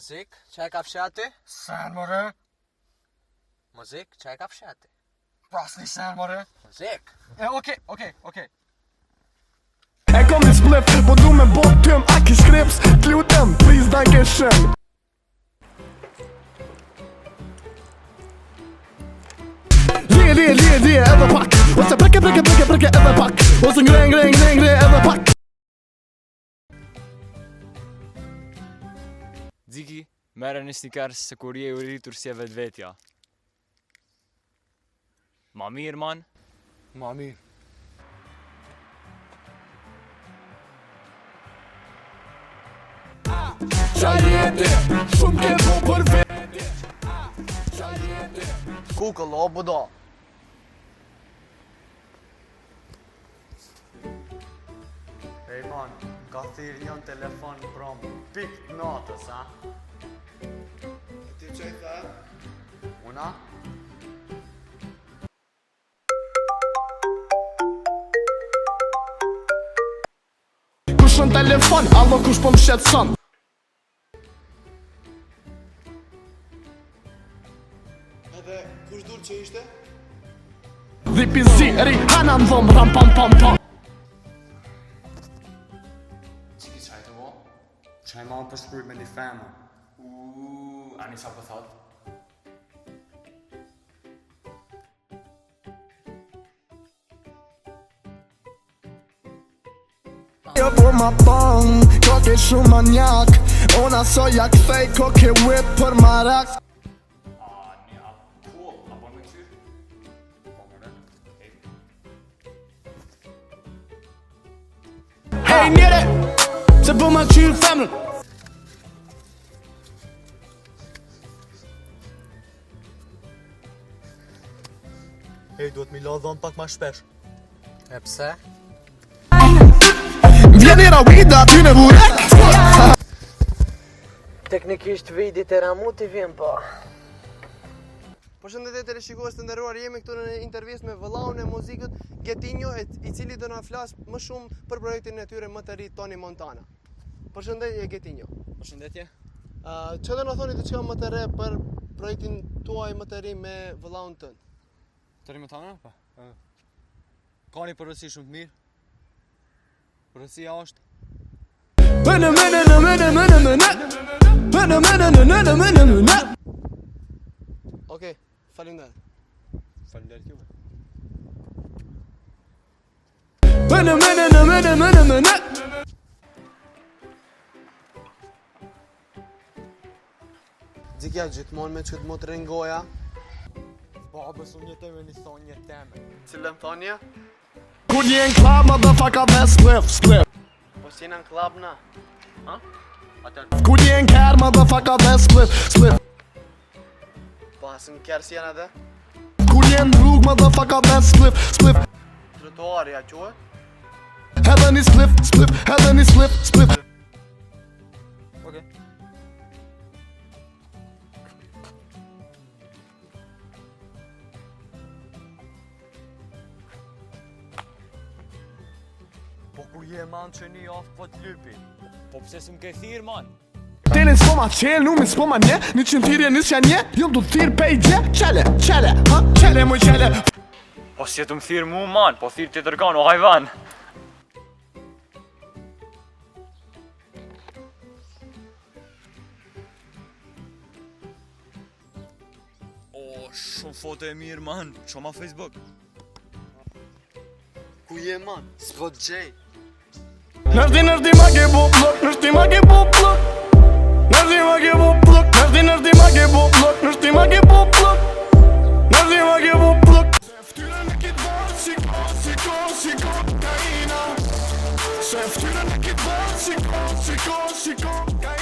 Muzik, qa e ka fsheh aty? Sen more? Muzik, qa e ka fsheh aty? Pas një sen more? Muzik. E, okej, okej, okej. E kom një spliff, po du me bo tym, a ki shkrips, t'lutem, please danke schön. Le, le, le, le, edhe pak Ose preke, preke, preke, preke edhe pak Ose ngre, ngre, ngre, ngre edhe pak Ziki, merre një Snickers se kur je i uritur s'je vetvetja. Ma mirë man? Ma mirë. Qa jeti, shumë ke po për veti Qa jeti Google, o budo. Ej man, ka thirr një në telefon prom pik të natës, a? E ti që i the? Una? Kush në telefon, allo kush po më shqetëson Edhe kush dur që ishte? Dhipi zi, Rihanna në dhomë, ram pam pam pam Qiki qaj të bo? Qaj ma për shkruj me një femër. Uuu, ani sa po thot? Jo po ma pon, koke shumë manjak Ona so ja kthej koke whip për marak A, një, a, po, a bon me këqyr? Po, more. Ej, Hej njere, se po ma qyrë femrën Ej, duhet mi la dhom pak ma shpesh. E pse? Vjen era weed aty në burek Teknikisht vidit e Ramuti vjen po. Përshëndetje teleshikues të nderuar, jemi këtu në një intervistë me vëllaun e muzikët Getinjo, e- i cili do na flas më shumë për projektin e tyre më të ri Tony Montana. Përshëndetje Getinjo. Përshëndetje. Uh, që do na thoni diçka më të re për projektin tuaj më të ri me vëllaun tënd? Tony Montana, po? Ka një porosi shumë të mirë. Porosia është Mënë mënë në mënë mënë mënë Mënë mënë në në në mënë mënë Okej, faleminderit. Faleminderit juve. Mënë mënë në mënë mënë mënë Zikja gjithmonë me qëtë mot rëngoja. Babës unë jetoj me një thonje teme. Cilën thonja? Kur je në club, motherfucker, dhe spliff, spliff Po si jena në club na? Ha? Atë Kur je në car, motherfucker, dhe spliff, spliff Po asë në kërë si janë edhe? Kur je në rrugë, motherfucker, dhe spliff, spliff Trotuari, a quhet? Edhe një spliff, spliff, edhe një spliff, spliff Okej. Po ku je man që një javë po t'lypi? Po pse s'm ke thirr man? Telin s'po ma qel, numin s'po ma nje Një qënë thirje, nisja nje Jom të thirë pej gje Qele, qele, ha, qele, moj qele Po si të më thirr mu man, po thirr tjetër kan, o hajvan. O, shumë foto e mirë man, çoma Facebook. Ku je man? S'po t'gjej. Nërdi, nërdi ma ke bo blok Nërdi ma ke bo blok Nërdi ma ke bo blok Nërdi, nërdi ma ke bo blok Nërdi ma ke bo blok Nërdi ma ke bo blok Se ftyrën e ki t'bërë si ko, si ko, si kokaina Se ftyrën e ki t'bërë si ko, si ko, si kokaina.